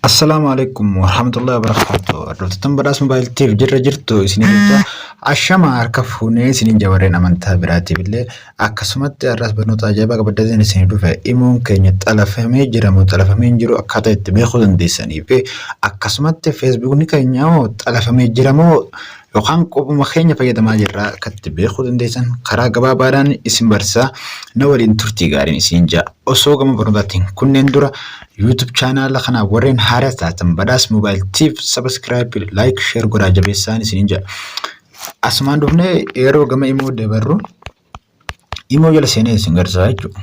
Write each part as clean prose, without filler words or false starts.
Assalaamu alaikum warahmatullahi wabarakatuh. Hordoftoota badhaasa moobaayiltiif jirra jirtu isinii jecha ashama harka fuunee isiniin jabarreen amantaa biraatiif illee akkasumatti har'as barnoota ajaa'ibaa qabaddateen isinii dhufe imoon keenya xalafamee jira moo xalafamee hin jiru akkaataa itti beekuu dandeessanii fi akkasumatti feesbuukni keenya moo xalafamee jira moo yookaan qobuma keenya fayyadamaa jirra akka itti beekuu dandeessan karaa gabaabaadhaan isin barsiisa na waliin turtii gaariin isin ja'a. Osoo gama barnootaatiin kunneen dura YouTube chaanaala kanaa warreen haaraa taatan badhaas moobaayil tiif sabiskiraayib laayik sheer godhaa jabeessaan isin ja'a. Asumaan dhufnee yeroo gama imoo dabarru imoo jala seenee isin garsiisa jechuudha.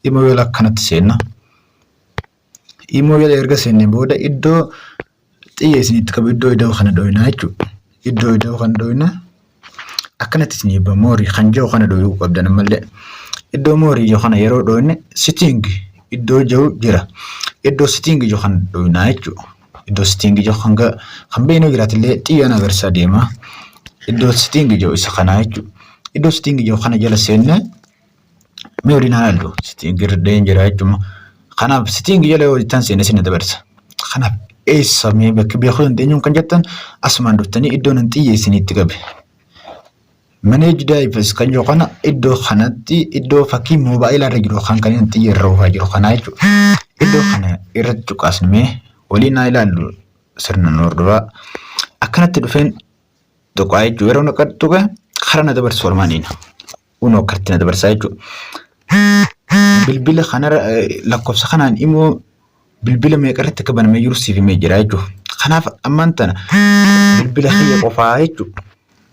Imoo jala akkanatti seenna. Imoo jala erga seennee booda iddoo xiyya isinitti qabu iddoo ida'u kana dhoyinaa jechuudha. Iddoo ida'u kana dhoyina akkanatti isin eebba moorii kan jiru kana dhoyuu qabdan ammallee. Iddoo moorii jiru kana yeroo dhoyine sitting iddoo jiru jira. Iddoo sitting jiru kana dhoyinaa jechuudha. Iddoo sitting jiru kan kan beeknu jiraatillee xiyyaan agarsiisaa deema. Iddoo sitting jiru isa kanaa jechuudha. Iddoo sitting jiru kana jala seennee Mee waliin haa ilaallu. Sitting irra jira jechuudha. Kanaaf sitting jala yoo jettan seenee isin dabarsa. Kanaaf eessa mee bakki beekuu dandeenyuun kan jettan asumaan dhuftanii iddoo nan xiyya isinitti qabe. Manage device kan jiru kana iddoo kanatti iddoo fakkii moobaayilaa irra jiru kan kan inni xiyya irra oofaa jiru kanaa jechuudha. Iddoo kana irratti cuqaasne mee waliin haa ilaallu sirna nu hordofaa. Akkanatti dhufeen tuqaa jechuudha. Yeroo na tuqe karaa na dabarsu walumaan Kunoo akkatti na dabarsaa jechuudha. Bilbila kanarra lakkoofsa kanaan immoo bilbila meeqa irratti akka banamee jiru siif himee jira jechuudha. Kanaaf ammaan tana bilbila kiyya qofaa jechuudha.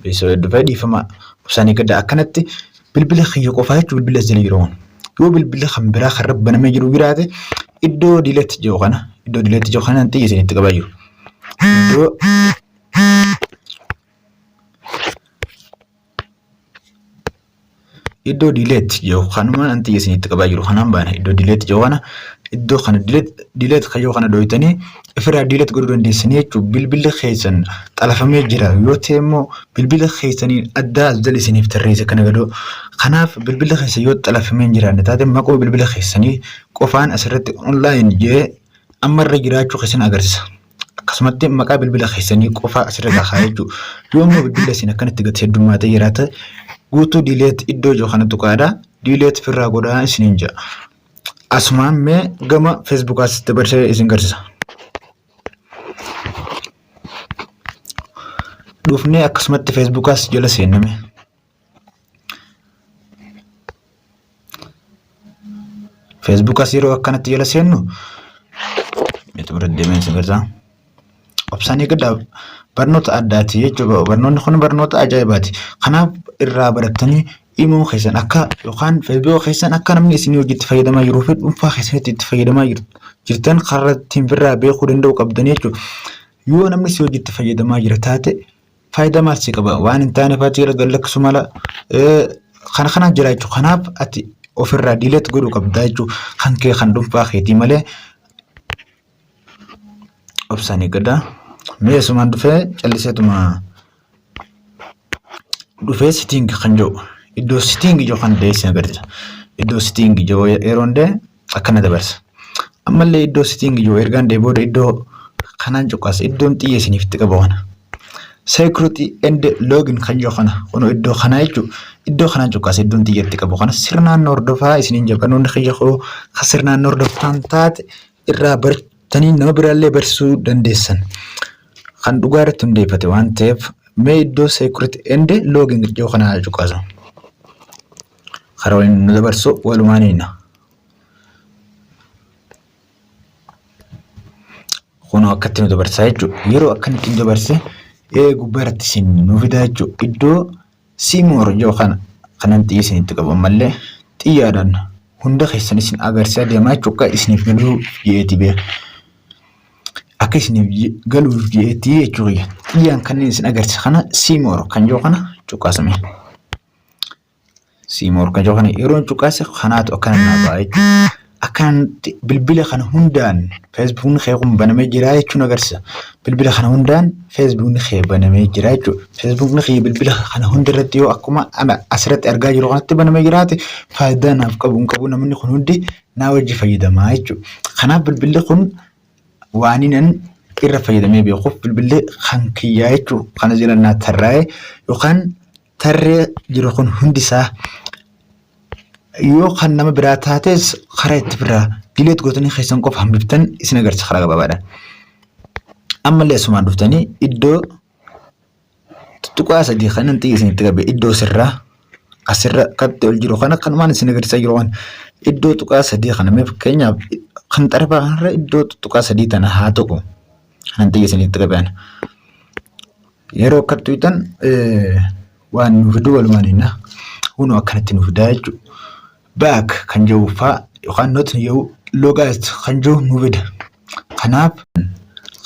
Beeksisa dhufee dhiifama obsaan eeggadha. Akkanatti bilbila kiyya qofaa jechuudha bilbila as jala jiru kun. Yoo bilbila kan biraa kan irra banamee jiru jiraate iddoo diiletti jiru kana iddoo diiletti jiru kana xiyya isinitti qabaa jiru. Iddoo Iddoo delete jedhu kanuma an xiyya isinitti qabaa jiru kanaan baana. Iddoo delete jedhu kana iddoo kana delete kan jedhu kana dhoytanii ofirraa delete godhuu dandeessanii jechuudha. Bilbilli keessan xalafamee jira yoo ta'e immoo bilbila keessaniin addaa as jala isiniif tarreessa kana gadoo. Kanaaf bilbila keessa yoo xalafamee hin jiraanne taate maquma bilbila keessanii qofaan asirratti online jedhee ammarra jiraachuu keessan agarsiisa. Akkasumatti maqaa bilbila keessanii qofa asirra kaa'aa jechuudha. Yoo immoo bilbilli isin akkanatti gadi heddummaatee jiraate guutuu diileet iddoo jiru kana tuqaadha. Diileet ofirraa godhaa isiniin jedha. Asumaan mee gama feesbuukaas dabarsee isin garsiisa. Dhufnee akkasumatti feesbuukaas jala seenname. Feesbuukas yeroo akkanatti jala seennu meetu bira deemee isin garsiisa. Obsaan eeggadhaa barnoota addaati jechuudha. Barnoonni kun barnoota ajaa'ibaati. Kanaaf irraa barattanii imoo keessan akka yookaan feesbuuka keessan akka namni isinii hojiitti fayyadamaa jiruu fi dhuunfaa keessanitti itti fayyadamaa jirtan karaa ittiin birraa beekuu danda'u qabdanii jechuudha. Yoo namni si hojiitti fayyadamaa jira taate faayidaa maal si qaba waan hin taane fa'aa jira gad lakkisu mala kana kanaan jira jechuudha. Kanaaf ati ofirraa diileet godhuu qabda jechuudha. Kan kee kan dhuunfaa keetii malee obsaan eeggadha. Mee asumaan dhufee calliseetuma dhufee sitiing kan jedhu iddoo sitiing jedhu kan deessin agarsiisa. Iddoo sitiing jedhu yeroo hundee akkana dabarsa. Ammallee iddoo sitting jiru ergaan dee booda iddoo kanaan cuqqaasa. Iddoon xiyya isiniif itti qabu kana. Security and login kan jiru kana kun iddoo kanaa jechuudha. Iddoo kanaan cuqqaasa iddoon xiyya itti qabu kana sirnaan hordofaa isiniin jedha. Barnoonni kiyya koo kan sirnaan hordoftaan taate irraa bartanii nama biraallee barsiisuu dandeessan. Kan dhugaa irratti hundeeffate waan ta'eef mee iddoo security and login jedhu kana cuqqaasa. Karaa waliin nu dabarsu walumaan hiina. Kunoo akkatti nu dabarsaa jechuudha. Yeroo akkanitti nu dabarse gubbaa irratti isin nu fidaa jechuudha. Iddoo siimoor jedhu kana kanan xiyya isinitti qabu ammallee xiyyaadhaan hunda keessan isin agarsiisaa deemaa jechuudha. Akka isiniif galuuf je'eeti beeka. Akka isiniif galuuf je'eeti jechuudha. Xiyyaan kanneen isin agarsiisa kana siimoor kan jedhu kana cuqqaasame. Siimoor kan jedhu kana yeroon cuqaase kanaatu akkana naa ba'a jechuudha. Akkanatti bilbila kana hundaan feesbuukni kee kun banamee jira jechuun agarsiisa. Bilbila kana hundaan feesbuukni kee banamee jira jechuudha. Feesbuukni kee bilbila kana hunda irratti yoo akkuma ana asirratti argaa jiru kanatti banamee jiraate faayidaa naaf qabu hin qabu namni kun hundi naa wajji fayyadamaa jechuudha. Kanaaf bilbilli kun Waaninan irra fayyadamee beekuuf bilbilli kan kiyyaa jechuudha. Kana jala naa tarraa'e yookaan tarree jiru kun hundisaa yoo kan nama biraa taates karaa itti biraa dileet gootanii keessan qofa hambiftan isin agarsiisa karaa gabaabaadhaan. Ammallee asumaan dhuftanii iddoo tuttuqaa sadii kanan xiyya isinitti qabe iddoo sirraa asirra katti ol jiru kana kanumaan isin agarsiisaa jiru kana iddoo tuqaa sadii kana mee fakkeenyaaf kan xarafaa kanarra iddoo tuqaa sadii tana haa tuqu kanan xiyya isinitti qabe ana. Yeroo akka tuqxan waan nu fiduu walumaan hinna hunoo akkanatti nu fidaa jechuudha. Back kan jedhu faa yookaan not jedhu logout kan jedhu nu fida. Kanaaf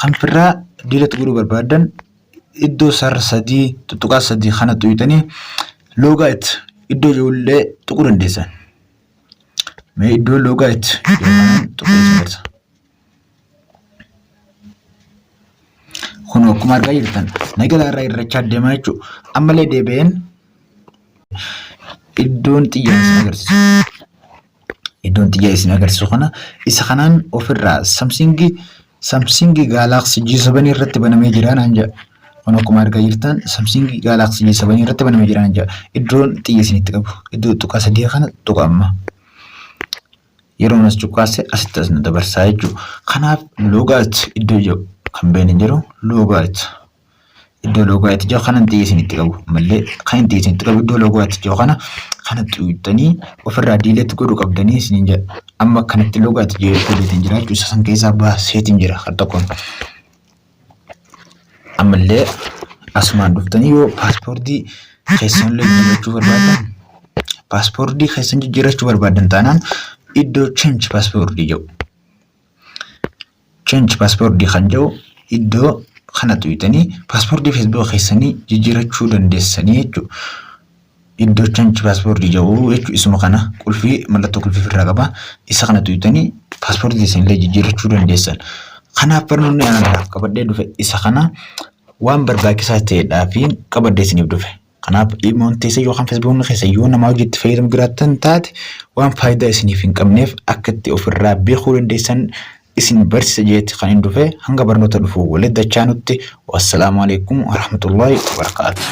kan firraa delete godhuu barbaaddan iddoo sarara sadii tuttuqaa sadii kana tuqxanii logout iddoo jedhullee tuquu dandeessan. Mee iddoo logout jedhu kanaan tuqee isin agarsiisa. Kun akkuma argaa jirtan nagala irraa irrachaa deemaa jechuudha. Ammallee deebi'een iddoon xiyyaa isin agarsiisu. Iddoon xiyyaa isin agarsiisu kana isa kanaan ofirraa Samsung Galaxy G7 irratti banamee jira naan jedha. Kun akkuma argaa jirtan Samsung Galaxy G7 irratti banamee jira naan jedha. Iddoon xiyya isinitti qabu iddoo tuqaa sadii kana tuqa amma. Yeroon as cuqqaase asitti as nu dabarsaa jechuudha. Kanaaf logout iddoo jedhu kan beekni hin jiru logout. Iddoo logout jedhu kanan xiyya isinitti qabu mallee kan xiyya isinitti qabu iddoo logout jedhu kana kana xuuxxanii ofirraa delete godhuu qabdanii isiniin jedha. Amma akkanatti logout jedhee godheetiin jira jechuudha. Isa san keessaa baaseetiin jira kan tokkoon. Ammallee asumaan dhuftanii yoo passwordii keessanillee jijjiirrachuu barbaadan passwordii keessan jijjiirrachuu barbaadan taanaan iddoo change passwordii jedhu. Change passwordii kan jedhu iddoo kana tuqxanii passwordii Facebook keessanii jijjiirrachuu dandeessanii jechuudha. Iddoo change passwordii jedhu jechuudha isuma kana qulfii mallattoo qulfii ofirraa qaba. Isa kana tuqxanii passwordii keessanillee jijjiirrachuu dandeessan. Kanaaf barnoonni anaaf qabadhee dhufe isa kana waan barbaachisaa ta'eedhaa fi qabadhee isiniif dhufe. Kanaaf imoon teessa yookaan Facebookni keessa yoo namaa hojiitti fayyadamu jiraattan taate waan faayidaa isiniif hin qabneef akka itti ofirraa beekuu dandeessan isin barsiisa jeetti kan hin dhufe hanga barnoota dhufu walitti dachaanutti wassalaamu alaikum warahmatullahi wabarakaatu.